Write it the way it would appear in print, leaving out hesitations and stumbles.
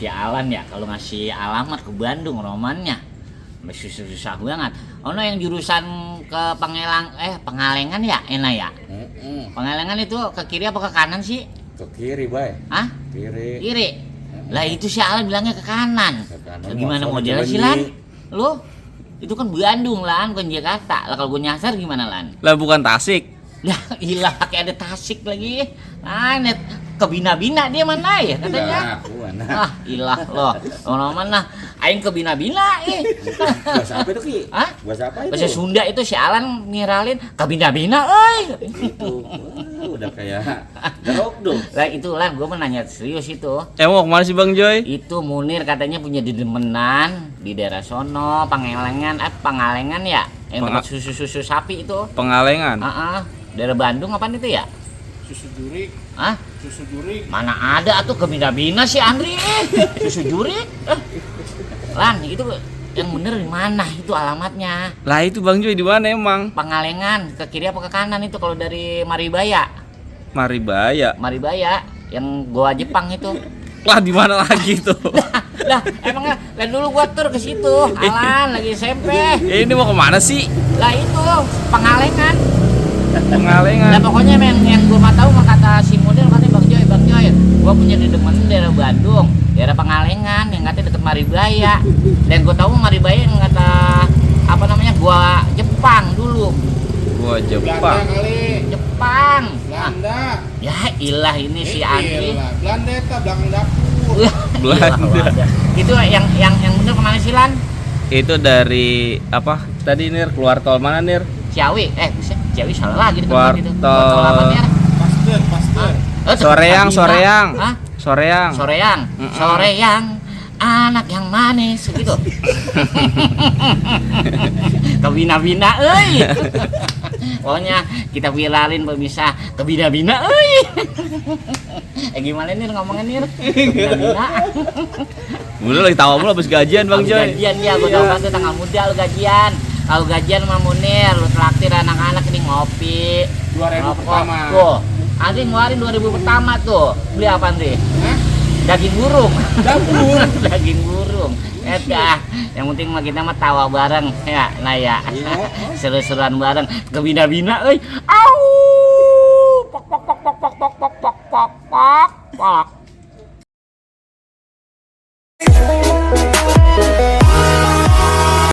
si Alan ya kalau ngasih alamat ke Bandung romannya masih susah banget. Ono yang jurusan ke Pengalengan ya enak ya. Pengalengan itu ke kiri apa ke kanan sih? Ke kiri, Bay. Hah? Kiri. Lah itu si Alan bilangnya ke kanan. Lah, gimana modelnya sih Lan? Lu itu kan Bandung Lan, bukan Jakarta. Lah kalau gue nyasar gimana Lan? Lah bukan Tasik. Lah ilah pakai ada Tasik lagi. Net ke Bina-Bina dia mana ya katanya. Ah ilah lo. Ono mana? Aing ke Bina-Bina Bahasa apa itu Ki? Hah? Bahasa apa itu? Bahasa Sunda itu si Alan ngiralin ke Bina-Bina euy. Itu udah kayak gerok dong. Lah itu Lan gue mau nanya serius itu. Mau kemana sih Bang Joy? Itu Munir katanya punya dedemenan di daerah sono, Pangalengan ya, yang tempat susu sapi itu. Pengalengan. Daerah Bandung apaan itu ya? Susu jurik. Hah? Susu jurik. Mana ada tuh ke Bina-Bina si Andri. Susu jurik. Lan, itu yang bener di mana itu alamatnya? Lah itu Bang Joy di mana emang? Pangalengan, ke kiri apa ke kanan itu kalau dari Maribaya? Maribaya yang goa Jepang itu. Lah di mana lagi tuh? Lah emangnya lah dulu gua tur ke situ, Alan lagi SMP. Ini mau kemana sih? Lah itu Pangalengan. Pengalengan. Nah pokoknya yang gua mah tahu mah kata si model katanya Bang Joy, gua punya dedemen daerah Bandung, daerah Pangalengan yang katanya deket Maribaya. Dan gua tahu Maribaya yang kata apa namanya gua Jepang dulu. Gua Belanda Jepang. kali. Jepang. Belanda. Ya ilah ini si Andri. Iyalah, Belanda eta belakang dapur. Belanda. Itu yang bener kemana sih Lan? Itu dari apa? Tadi Nir keluar tol mana Nir? Ciawi, buset, Ciawi salah lagi di Keluar tempat itu. tol. Tol apa Nir? Pasteur. Soreang. Hah? Soreang. Soreang, anak yang manis gitu. Ke Bina-Bina, euy. Pokoknya kita viralin pemirsa ke Bina-Bina, euy. Gimana nih ngomongnya Nir? Bina-Bina. Udah lagi tawa mulu habis gajian Bang Joy. Gajian dia, gua tahu tuh tanggal muda lu gajian. Kalau gajian sama Munir, lu traktir anak-anak ini ngopi. 2000 rokok. pertama. Tuh, Andri ngeluarin 2000 pertama tuh. Beli apa Andri? Hah? Daging burung. Dapur. Daging burung. Dah, yang penting mah kita mah tawa bareng ya, nah ya. Seru-seruan bareng ke Bina-Bina euy. Au! Pok pok pok pok pok pok pok pok pok pok.